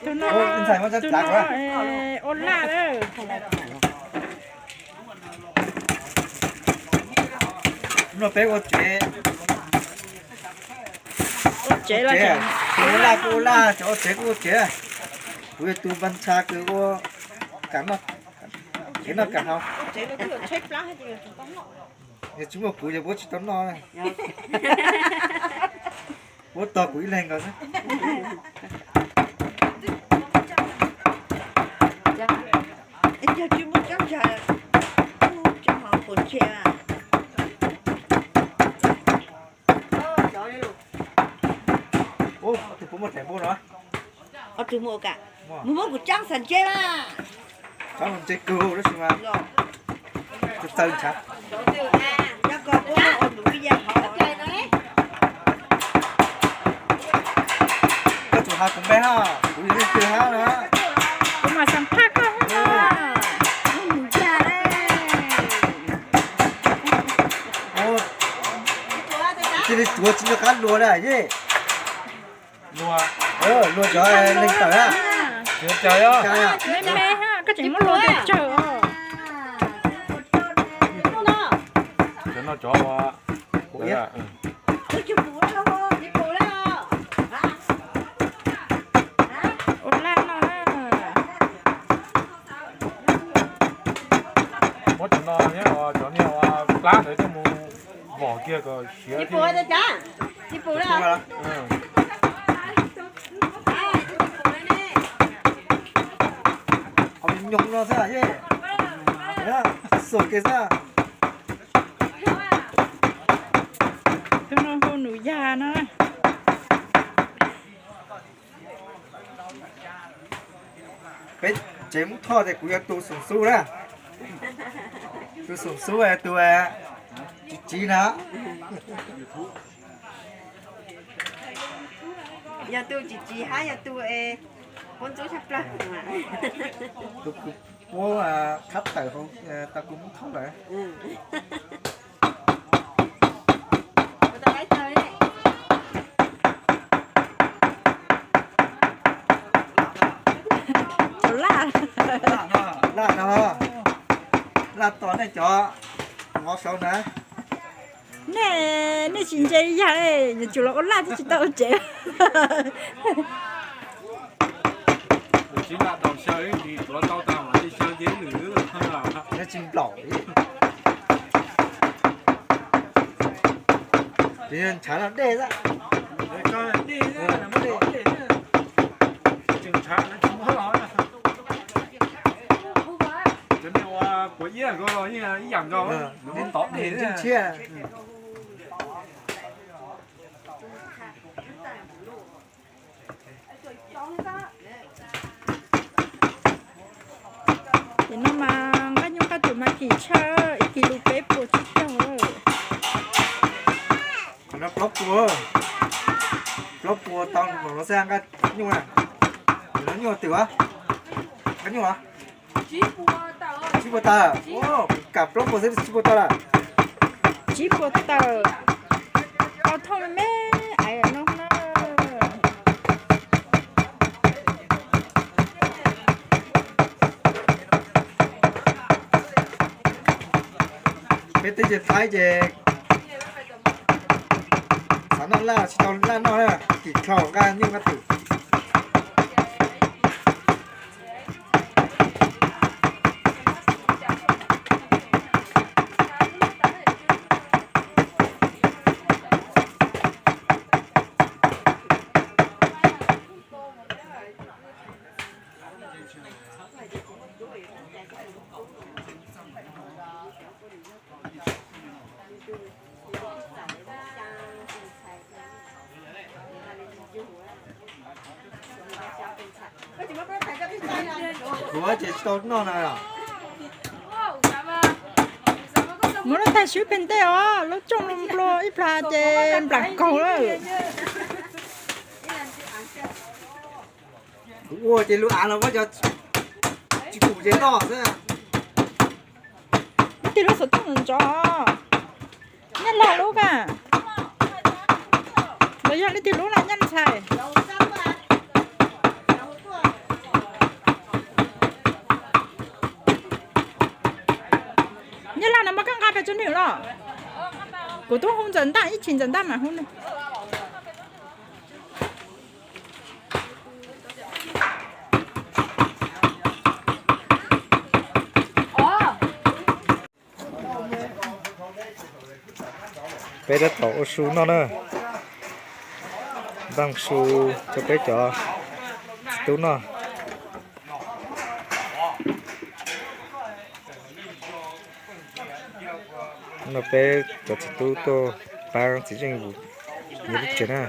Tus no, tus no ua laj lawm. No peb ua tsev, ua tsev, tus ua laj kuj ua laj, cov ua tsev kuj ua tsev. Kuv yog tus npas ntsha kws ua kam noj, kev noj kam haus. Yog tsis muaj kuv ces puab tsis tau noj. Puab tos kuv ib leeg nkaus xwb. Tus puab muaj daim npua no. Mus muab kuv tsaab xav ntse na. Tsaab ntse kawg tab sis mas txawv ntshav. Koj tsum has kuv npe hab, kuv yog leej twg hab na. Kuv mam xam phaj koj hab. Cia li tsuav tsis nco qab luag na yej. Luag cov leej tawm na. Me me hab, koj tseem muab luag tes tsawg os. Cov no cov ua ua laj no na. Muab cov no, cov niag ua plab ntawd coj mus vom kiag kom siav. Nyoos no xwb, xuas kiag xwb. Tus no hu Nus Yag no. Peb tsev Moob Thoj ces kuv yog tus xoom xub na. Tus xoom xub, tus tsis tsiv na. Yog tus tsis tsiv hab yog tus es quab ntxub tshaj plawg. Tus kws puab khab tawm hauv tau kuv Moob Thoj lawm. Laj no, laj tos nej cov mov saud na. Nej, nej tsis ntse li yag, yuav tsum los ua laj twb tsis tau ua tsev. Tsis nplaum, ntshav no dej xwb. Cov niag ua puas iab nkaus los yeej ib yam nkaus, nws muab tov dej tshiab. Ces no mas nqaij nyuj nqaij twm mas kim tshaj, ib kis lus peb puas tsib caug. Qhov no plaub puas, plaub puas tau no xwb nqaij nyuj na. Nqaij nyuj twm, nqaij nyuj tsib puas tawm, kam plaub puas xwb tsib puas tawm lawm. Tsib puas tawm, tau thooj me me ais no na. Peb teb chaws Thaib ces xav noj laj tsis tau laj noj na, kim dlhau nqaij nyuj nqaij twm. Kuv ces tsis tau noj na. Muab lub tais swb pem ntej os, lub tsooj nplua ib plag ces nplam kaug lawm. Kuv ua ces lub av los muab cov tsis pum ces noj xwb. Ib tug lub xov tooj ntawm ntsoov, nyob lag lub ka. Yog leej twg hlub no nyob ntshai. Nyab Laj no mas koj nqa pes tsawg nws los? Kuv twb hu Ntxawm Ntaj ib chim, Ntxawm Ntaj mas hu nws. Peb tab tom ua su noj na. Npaj su rau peb cov txiv tub noj. No peb cov txiv tub tuaj pab txiv Zeej Vus nyob lub tsev na.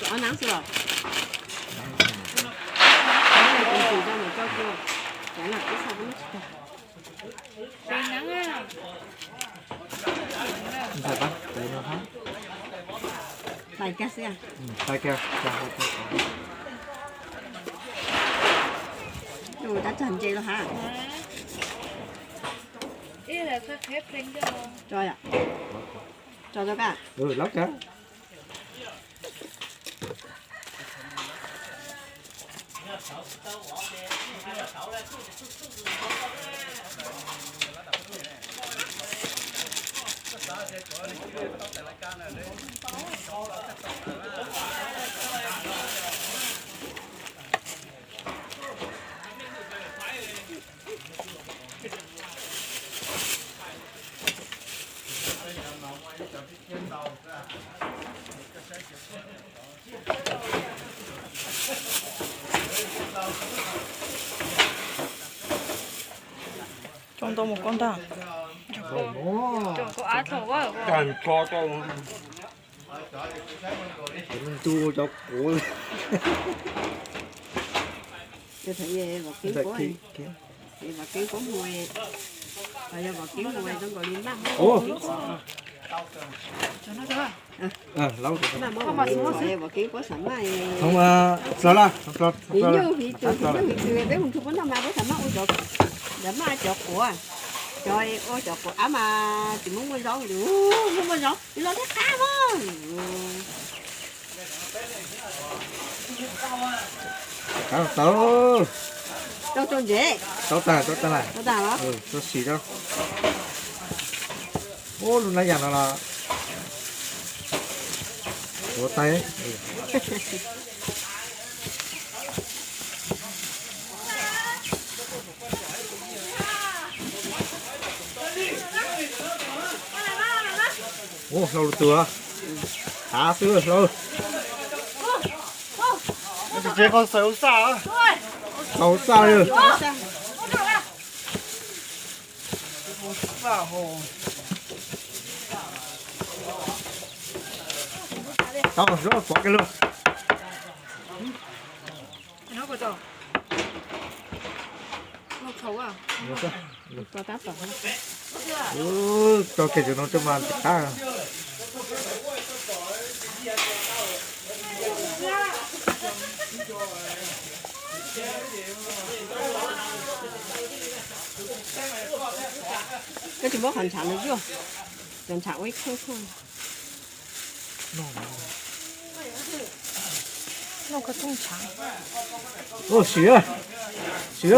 Ua neeb xwb los? Tus tsis tau mus tso kua, cov no ib txhaj pub tsis tau. Hlais kiag xwb. Hlais kiag. Tus tab tsag ntse los ha. Tso, tso tau ka. Coj tau mus koj ntag. Ntu cov quav. Vov Keeb puab, vov Keeb puab mus, yog vov Keeb mus zoo nkaus li maj. Vov Keeb puab xav maj, ib nyuj hiv tus, ib nyuj hiv tus, peb mus nrhiav puab noj mas puab xav maj ua cov, cov maj cov quav, cov ua cov quav av mas tsis muaj muaj zaub, muaj muaj zaub los thiaj qab mas. Tau, tau. Tau tag, tau tag. Tau sim rau. Ub, lub nab yas no los ua tais. Ub, hlau lus tus, hav xwb hlau. Tsev qhov xaws ua xaj, qhov xaj li. Tau, pov kiag lug. Tso kiag cov no coj mas ntxim qab. Koj tsis muab qhov ntshav no zuaj, cov ntshav ua ib kheej kheej. Ua sim. Sim,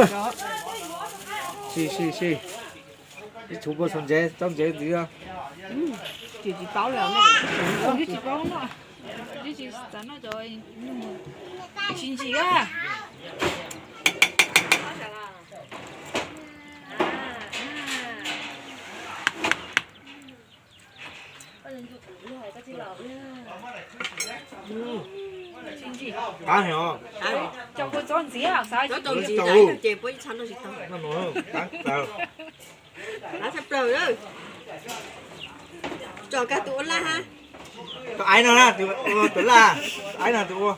sim, sim, sim. Ib txhuv puas txhuv ntsev, tau ntsev ntxiv. Tsis, tsis paub li, tsis paub no, tsis xav noj cov tsis ntsim a. Qab heev os. Cov kuv txob ntxiv xav tsis ntsim. Noj no, qab plaws. Tso kag tus ua laj ha. Tus aiv no na, tus ua tus laj, aiv no tus ua.